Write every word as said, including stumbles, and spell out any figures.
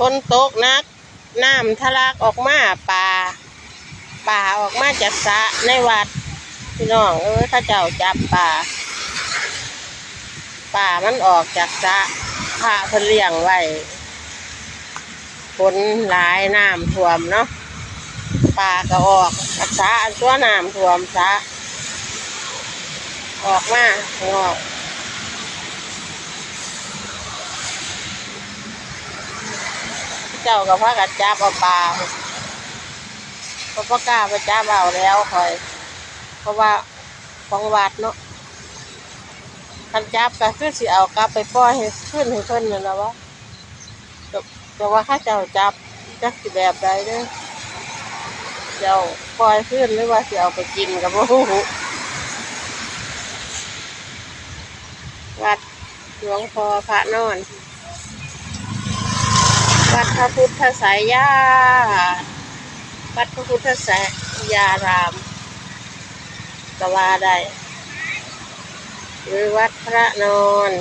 ฝนตกหนัก น้ำทะลักออกมา ปลา ปลาออกมาจากสระในวัด พี่น้องเอ้ย เขาเจ้าจับปลา ปลามันออกจากสระ พระเพิ่นเลี้ยงไว้ ฝนหลายน้ำท่วมเนาะ ปลาก็ออกจากสระ อันตัวน้ำท่วมสระ ออกมาข้างนอก เจ้าก็พากันจับเอาปลา เขาบ่กล้าไปจับเอาแล้วข่อย เพราะว่าของวัดเนาะ คันจับก็คือสิเอากลับไปปล่อยให้คืนให้เพิ่นนั่นล่ะวะ แต่ แต่ว่าเขาเจ้าจับ จักสิแบบใดเด้อ เจ้าปล่อยคืนหรือว่าสิเอาไปกินก็บ่ฮู้ วัดหลวงพ่อพระนอน วัดพระพุทธไสยา วัดพระพุทธไสยาราม ก็ว่าได้ หรือวัดพระนอน